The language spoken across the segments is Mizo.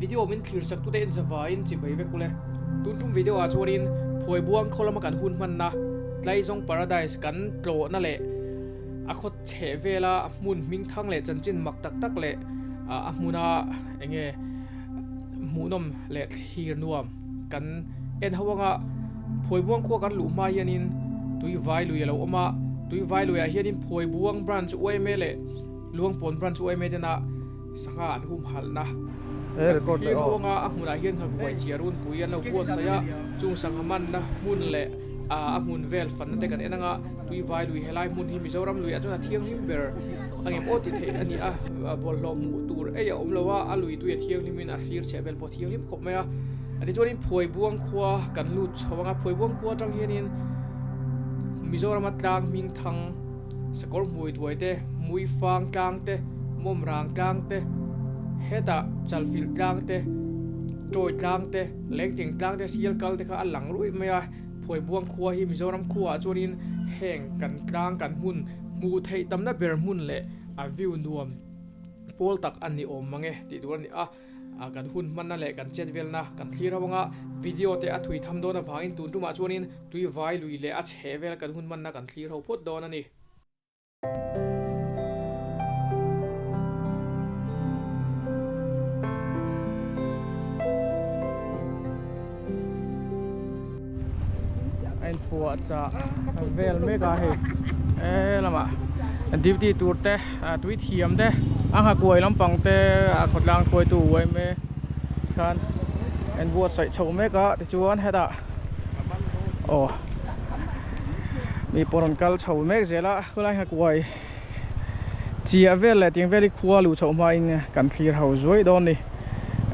Video min thlir sak tute in zavaiin chibai vek ule. Tun tum video ah chuanin Phuaibuang khaw lama kan hun hmanna Tlaizawng Paradise kan tlawhna leh a khaw chheh vela hmun hming thang leh chanchin mak tak tak leh a hmuna enge hmuhnawm leh thlir nuam kan en ho anga Phuaibuang khua kan luh hma hianin Tuivai lui a lo awm a, Tuivai luiah hianin Phuaibuang Branch UMA leh Luangpawn Branch UMA tena sangha an humhalhna kan thlir ho anga a hmunah hian nghakuai chiah runpui an lo buatsaih a, chung sangha manna hmun leh a hmun vel fanna te kan en anga Tuivai lui helai hmun hi Mizoram lui ah chuan a thianghlim ber angem aw ti theih a ni a, bawlhhlawh hmuh tur ei a awm lo a, a lui tui a thianghlimin a thlir chheh vel pawh a thianghlim khawp mai a. Tichuanin Phuaibuang khua kan lut chho anga Phuaibuang khua atang hianin Mizorama tlang hming thang sakawr hmui tuai te, Muifang tlang te, Mawmrang tlang te, hetah Chalfilh tlang te, Tawi tlang te, Lengteng tlang te, Sial kal te kha a lang ruih mai a. Phuaibuang khua hi Mizoram khuaah chuanin heng kan tlang kan hmun hmuh theih tamna ber hmun leh a view nuam pawl tak a ni awm mang e tih tur a ni a. Kan hun hmanna leh kan chet velna kan thlir ho anga video te a thui tham dawn avangin tun tumah chuanin tui vai lui leh a chheh vel kan hun hmanna kan thlir ho phawt dawn a ni. A inphuah chah vel mek a hei he lamah duty tur te tui thiam te a nghakuai lampang te a khawtlang hruaitu yma khan an buatsaih chho mek a tichuan hetah aw mi pawh rawn kal chho mek zel a khulai nghakuai chiah vel leh tiang vel hi khua luh chhoh hmain kan thlir ho zuai dawn a ni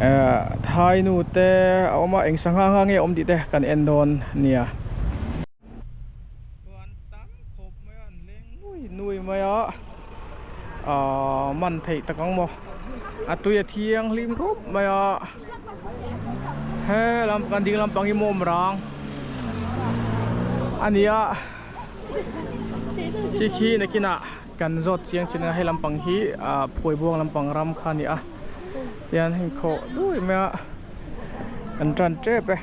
ehh thai nu te a awm a eng sangha nga nge a awm tih te kan en dawn nia. Chuan tam khawp mai a an leng nui nui mai a ahh man theih tak ang maw a tui a thianghlim khawp mai a he lam kan ding lampang hi mawm rang a ni a. Khi khi nakinah kan zawt chiang chin a hei lampang hi ah phuaibuang lampang ram kha a ni a tihian heng khawh dui mai a kan tan tep e.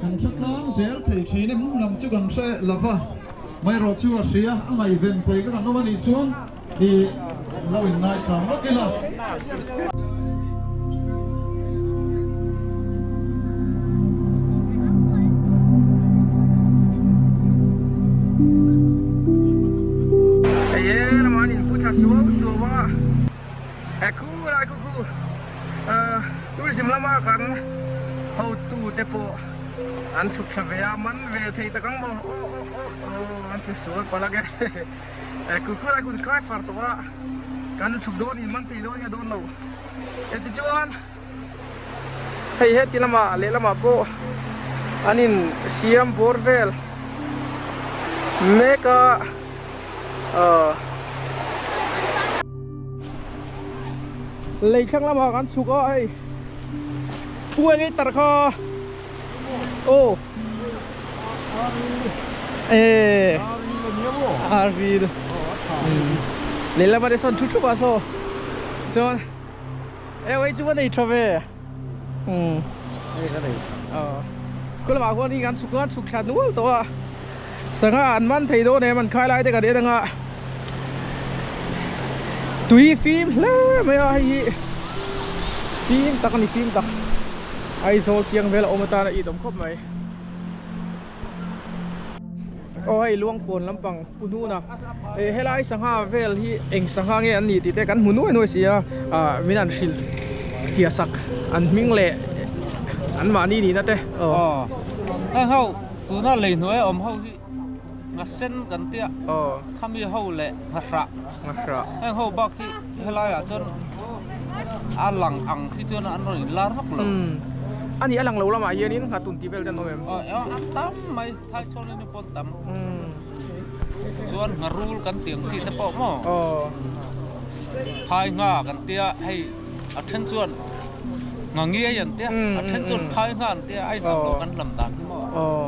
Kan hre tlang zel thei thin em lam chu kan hre lova, mai erawh chu a hria a ngaihven thei ka kan awm a nih chuan i lo inngai chang vak ila. Hei e lamah an inpu thla suau suau a, he khu lai khu khu tourism lama kan hotu te pawh an chhuk thla ve a, man ve thei tak ang maw aw aw aw aw an che sual palh ang e. Ku khulai hun kai far tawh a, kan chhuk dawn in man thei dawn nge dawn lo. Tichuan. Hei heti lamah lehlamah pawh an in siam bawr vel mek a ahh lei thlang lamah kan chhuk a hei pu eng ei tar kha aw eh aril lehlamah te sawn thu thup a saw chuan. E wei chu ka nei tha ve. Umm. Hei ka nei. Aw. Khu lamah khuan hi kan chhuk a chhuk thla nual tawh a. Sangha an man thei dawn em an khai lai te kan en anga. Tui fim hle mai a hei hi. Fim tak a ni fim tak. Aizawl kiang vel a awm atan a it awm khawp mai. Aw hei Luangpawn lampang pu hnuna eh helai sangha vel hi eng sangha nge an nih tih te kan hmu nuai nuai si a ah min an hrilh fiah sak an hming leh an mahni nihna te aw. Aw heng ho tuna lei hnuai a awm ho hi nghasen kan tia aw khami ho leh nghahrah nghahrah heng ho bak hi helai ah chuan a lang ang hi chuan an rawn inlar vak lo. A ni a lang lo lamah hianin nghatun tih vel te an awm em? Aw an tam mai thai chhuan in pawh tam. Chuan ngharul kan tih ang chi te pawh maw? Aw. Phai ngha kan tia hei a then chuan ngha ngiai an tia a then chuan phai ngha an tia a inang lo kan lam dan hi maw? Aw.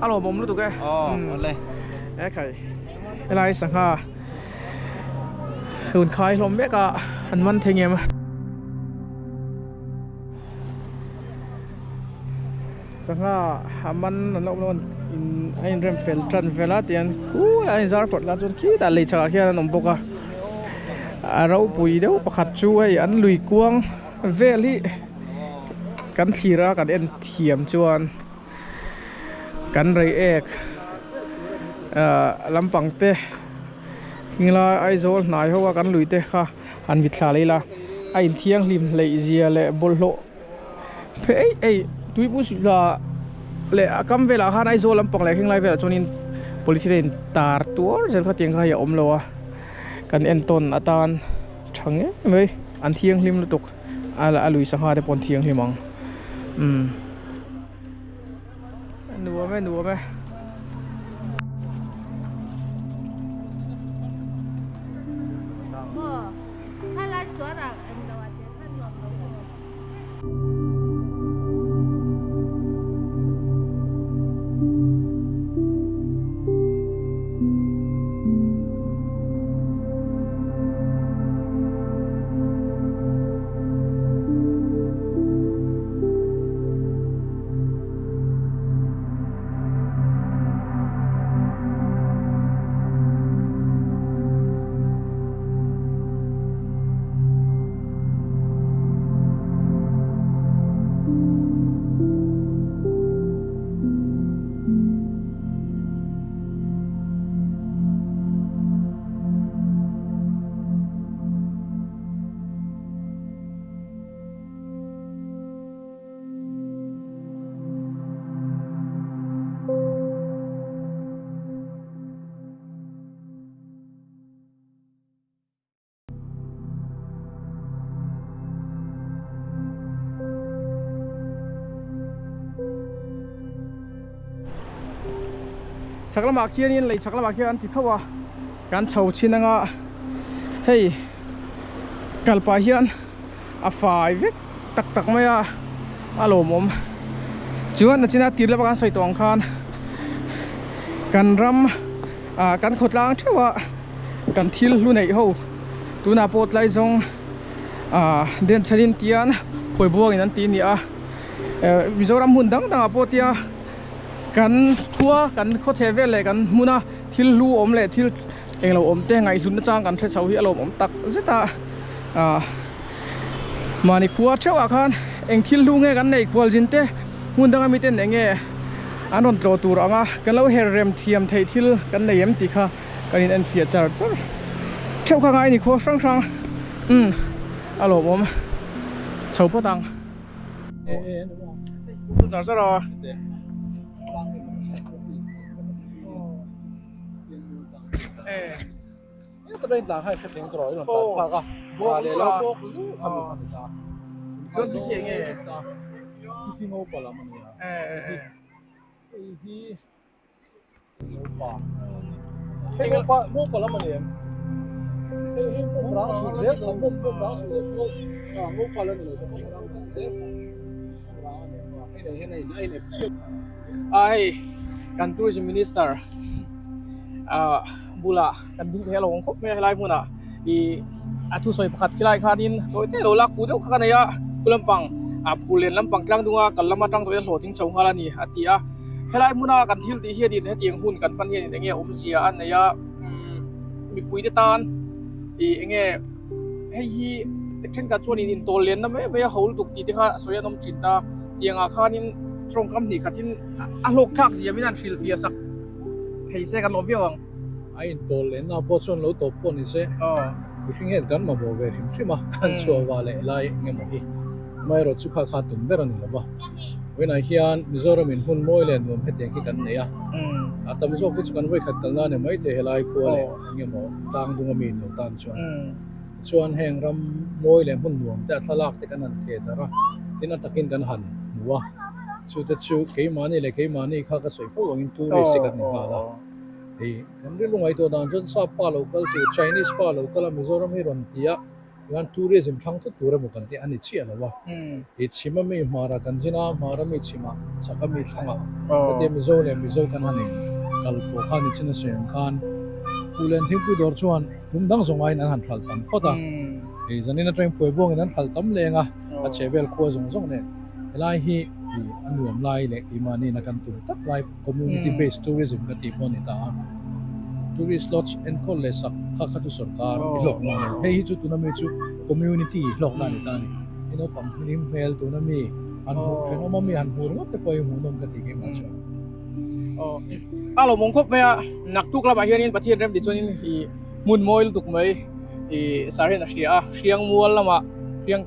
A lawmawm lutuk e. Aw awle. E khai helai sangha tun khai hlawm mek a an man thei ngem a. Sangha a man an lo awm lo in a inrem fel tan vel a tian khulai a inzar phawt lai chuan khitah lei chhakah khian an awm bawk a a ropui deuh pakhat chu hei an lui kuang vel hi kan thlir a kan en thiam chuan kan rei ek ah lampang te heng lai Aizawl hnai ho a kan lui te kha han mitthla leh ila a inthianghlim hleih zia leh bawlhhlawh phei ei tuipui la leh a kam velah khan Aizawl lampang leh heng lai velah chuanin polythene tar tuar zel kha tiang kha hei a awm lo a kan entawn atan tha ngei mai an thianghlim lutuk a lui sangha te pawh an thianghlim ang umm nuam e nuam e. Chhak lamah khianin lei chhak lamah khian an ti tho a kan chho chin anga hei kal pah hian a fai vek tak tak mai a a lawmawm chuan a china tir lama kan sawi tawh ang khan kan ram ah kan khawtlang theuh a kan thil hlu neih ho tunah pawh tlai zawng ah denchhenin tian khawi buangin an ti a ni a eh Mizoram hmun dang dangah pawh tia kan khua kan khawchhe vel leh kan hmuna thil hlu awm leh thil englo awm te ngaihhlut na chang kan hre chho hi a lawmawm tak zet a ah mahni khua theuh ah khan eng thil hlu nge kan neih khual zin te hmun danga miten eng nge an rawn tlawh tur ang a kan lo her rem thiam theih thil kan nei em tih kha kan in enfiah char char theuh kha ngai ni khua hrang hrang umm a lawmawm chho phawt ang char char a. Chuan khi khi enge? Khi khi ngopa lam a nia. Hei hi ngopa. Hei ngopa ngopa lam a ni em? Hei hi bawmrang chhuk zel kha bawm bawmrang chhuk leh ngo ah ngopa la ni lo bawmrang kal zel kha bawmrang a ni a hei nen hian a in a inep chiah. A hei kan tourism minister ah bulah kan ding thei a lo awm khawp mai a helai hmunah ih a thusawi pakhat khilai khanin tawi te lo lak fuh deuh kha ka nei a khu lampang ah phul len lampang tlang dunga kal lam atang tawhin a hlawhtling chho nghal a ni a ti a helai hmuna kan thil tih hianin hetiang hun kan hman hianin enge awmzia a nei a umm mipui te tan ih enge hei hi thenkhat chuanin intawl lenna mai mai a ho lutuk tih te kha sawi an awm thin ta tiangah khanin tawngkam hnih khatin a hlawk thlak zia min han hrilhfiah sak thei se kan awm viau ang. A intawl lenna pawh chuan lo tawp pawh ni se, mihring hian kan mamawh ve hrim hrim a, kan chhuah vah leh lai eng emaw hi amaherawh chu kha kha tum ber a ni lo va. Vawiinah hian Mizoram in hmun mawi leh nuam hetiang hi kan nei a, a tam zawk hi chu kan vawikhat kalna a ni maithei helai khua leh eng emaw tlang dunga mi in lo tan chuan. Tichuan heng ram mawi leh hmun nuam te a thlalak te kan han theh darh a, tin a takin kan han hmu a, chute chu keimahni leh keimahni kha ka sawi fo angin tourist hi kan ni nghal a. Hei kan rilru ngaihtuah dan chuan sap pa lo kal tur Chinese pa lo kal a Mizoram hi rawn ti a tichuan tourism thlang thut tur emaw kan tih a ni chiah lo a. Hei chhim ami hmara kan zin a hmara mi chhimah chak ami thlangah hetia Mizo leh Mizo kan han in kal pawh khan i chin a sawi ang khan Puhlen thingpui dawr chuan tum dang zawng aiin an han hral tam phawt a. Hei zanin atangin phuaibuangin an hral tam leng a a chhehvel khua zawng zawng nen helai hi a nuam lai leh keimahni in a kan tum tak lai Community based tourism ka tih pawh a ni ta a, tourist lodge enkawl leh sak kha kha chu sorkar i hlawkna a ni. Hei hi chu tuna mi chu community hlawkna a ni ta a ni. I naupang hlim hmel tuna mi han hmuh thenawm a mi han hmuh ringawt te pawh hi hmuhnawm ka tih keimah chuan. Aw a lo mawng khawp mai a, naktuk lamah hianin Pathian rem tih chuanin i hmun mawi lutuk mai i sar hian a hria a, Hriangmual lamah hriang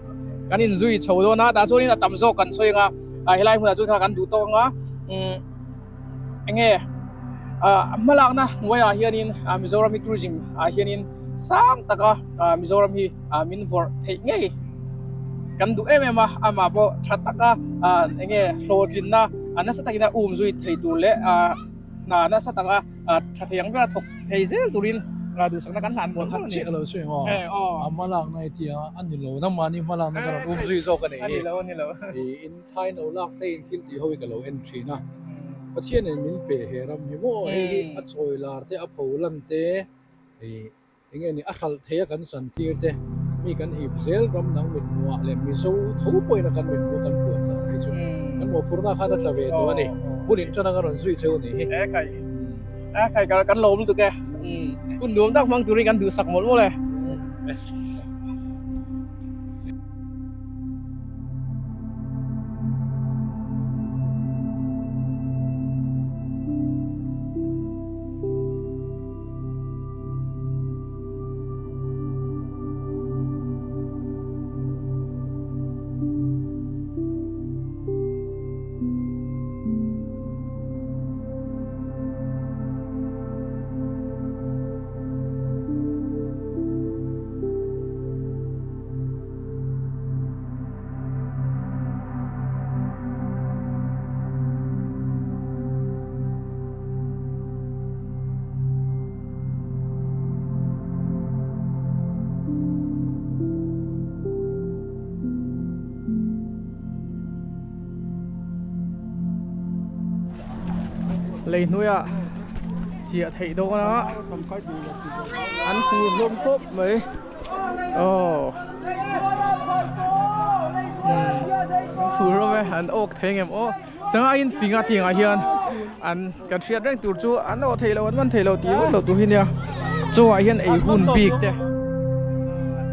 kan inzui chho dawn a, tah chuanin a tam zawk kan sawi ang a. ah helai hmunah chuan kha kan duh tawk anga umm enge ah hmalakna hnuaiah hianin ah Mizoram hi tourism ah hianin sang taka ah Mizoram hi ah min vawrh theih ngei kan duh em em a amah pawh tha taka ah enge hlawhtlinna a nasa takin a um zui thei tur leh ah hna nasa taka ah tha thei ang ber a thawk thei zel turin ah duhsakna kan hlan mual mual a ni. Chiah lo chu eng aw a hmalakna i tia a ni lo nangmahni hmalakna ka rawn um zui zawk a ni hi. A ni lo. In thlai no lak te in thil tih ho hi ka lo en thin a Pathian in min pe he ram hi maw hei hi a chawi lar te a pho lan te eng nge ni a hralh thei a kan san tir te mi kan hip zel ram dang mit hmuh ah leh Mizo tho pawhin a kan mit hmuh a kan puan zan hi chu kan mawhphurna khan a tla ve tawh a ni hun in tan anga rawn zui cheu a ni hi. E khai e khai kan lawm lutuk e hun nuam tak hmang turin kan duhsak mawlh mawlh e. Lei hnuaiah chiah theih dawn a an tur hlawm khawp mai aw an tur hlawm e an awk thei ngem aw. Sangaiin fing a tiangah hian an kan hriat reng tur chu an awh theih loh an man theih loh tih vak loh tur hi nia chaw ah hian ei hun bik te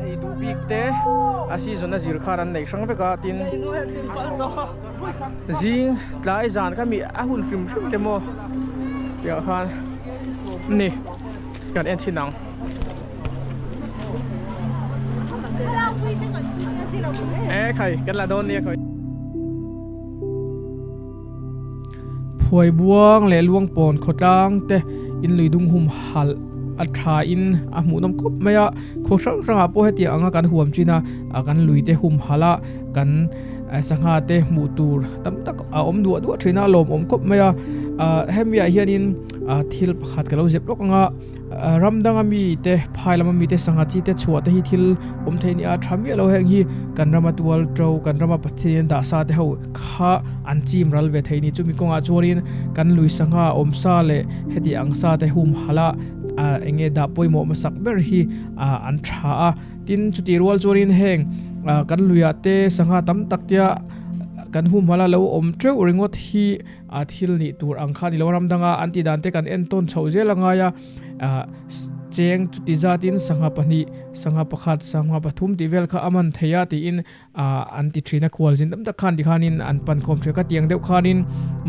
ei duh bik te a season a zir khan an nei hrang vek a tin zing tlai zan kha mi a hun hrim hrim te maw tiangah khan ni kan en chhin ang. E khai kan la dawn nia khawi. Phuai buang leh luang pawn khawtlang te in lui dung hum halh a tha in a hmuhnawm khawp mai a khaw hrang hrangah pawh hetiang anga kan huam chin a kan lui te humhalh a kan sangha te hmuh tur tam tak a awm duah duah thin a lawmawm khawp mai a hemi ah hianin thil pakhat ka lo zep lawk ang a. Ram danga mite, phai lama mite sangha chi te chhuah te hi thil awm thei a ni a, tha miah lo heng hi kan rama tual to, kan rama Pathian dah sa te ho kha an chim ral ve thei a ni. Chumi kawngah chuanin kan lui sangha awm sa leh heti ang sa te hum halh a eng nge dah pawimawh hmasak ber hi an tha a. Tin, chutih rual chuanin heng kan luiah te sangha tam tak tia kan hum halh a lo awm teuh ringawt hi A thil nih tur ang kha ni lo ram danga an tih dan te kan en tawn chhoh zel a ngai a, ah cheng chuti zatin sangha pahnih, sangha pakhat, sangha pathum tih vel kha a man thei a tiin ah an ti thin a, khual zin tam tak khan tikhanin an pan khawm thin a, khatiang deuh khanin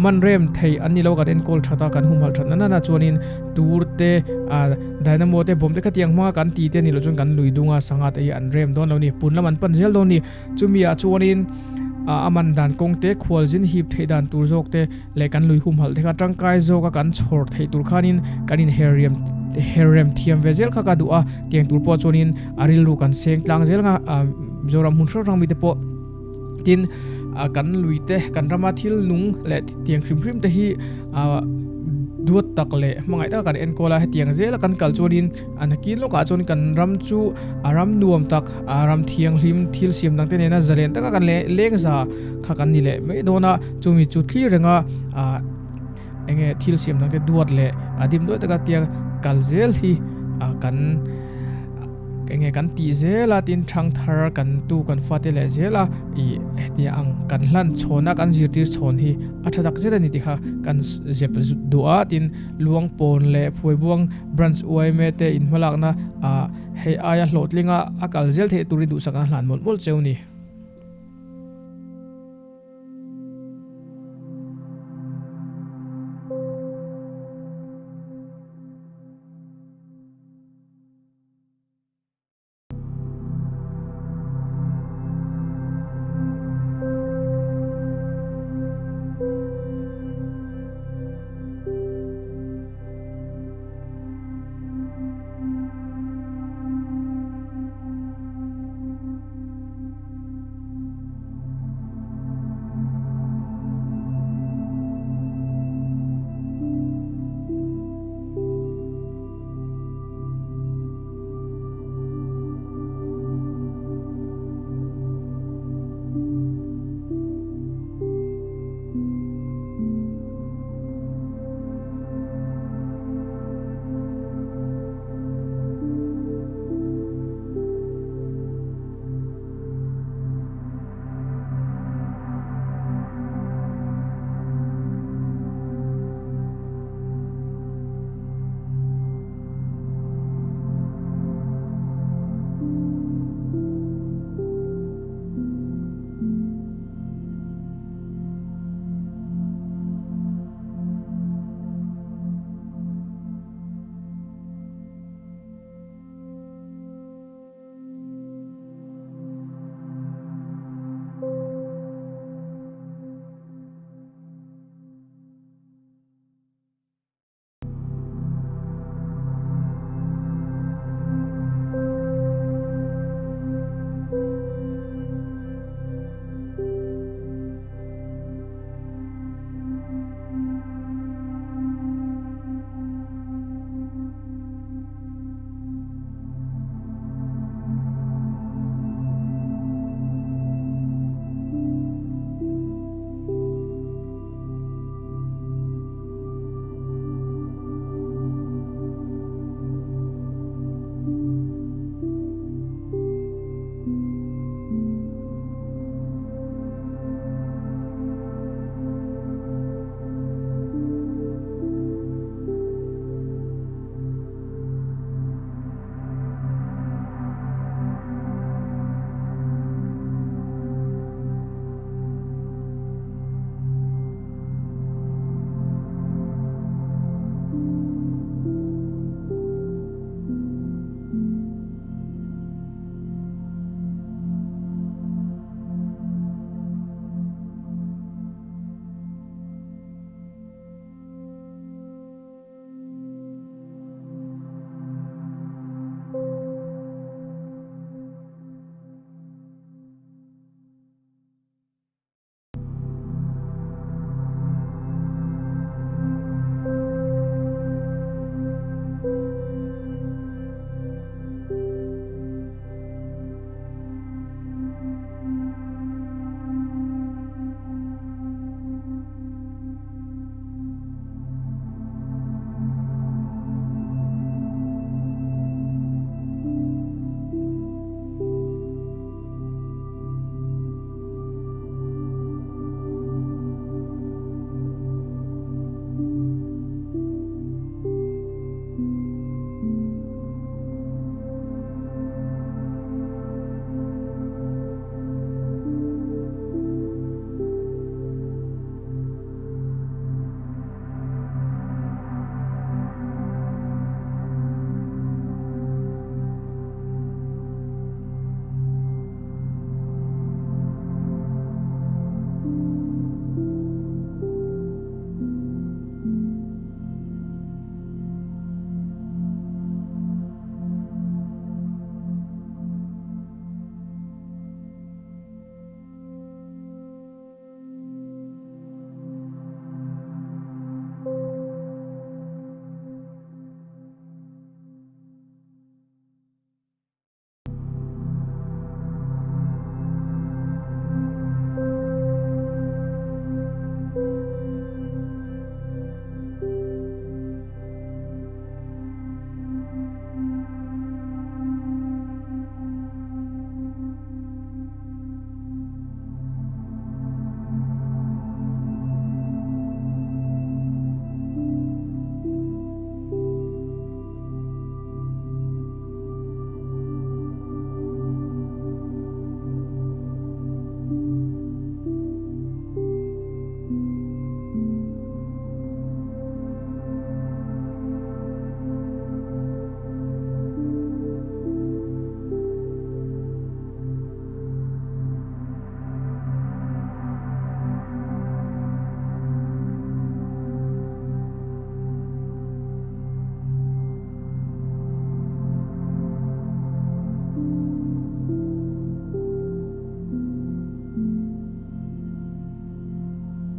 man rem thei an ni lo kan enkawl that a, kan humhalh that nana na chuanin tur te ah dynamo te bawm te khatiang hmanga kan ti te a ni loh chuan kan lui dung a, sangha te hi an rem dawn lo a ni, pun lam an pan zel dawn a ni. Chumi ah chuanin a man dan kawng te, khualzin hip theih dan tur zawk te leh kan lui humhalh te kha tangkai zawk a kan chhawr theih tur khanin kan in herriam herrem thiam ve zel kha ka duh a, tiang tur pawh chuanin a rilru kan seng tlang zel anga Mizoram hmun hrang hrang mite pawh tin kan lui te kan rama thil nung leh tiang hrim hrim te hi duat tak leh hmangaih taka kan enkawl a, hetiang zela kan kal chuanin A nakin lawkah chuan kan ram chu a ram nuam tak, a ram thianghlim thil siam dangte nena zalen taka kan leng za kha kan ni leh mai dawn a, chumi chu thlir renga enge thil siam dangte duat leh a dim duai taka tia kal zel hi kan enge kan tih zel a tin thangthar kan tu kan fate leh zel a ih hetiang ang kan hlan chhawn a kan zirtir chhawn hi a tha tak zet a ni tih kha kan zep duh a tin Luangpawn leh Phuaibuang Branch yma te inhmalakna ah hei aia hlawhtlinga a kal zel theih turin duhsak an hlan mawlh mawlh cheu ni.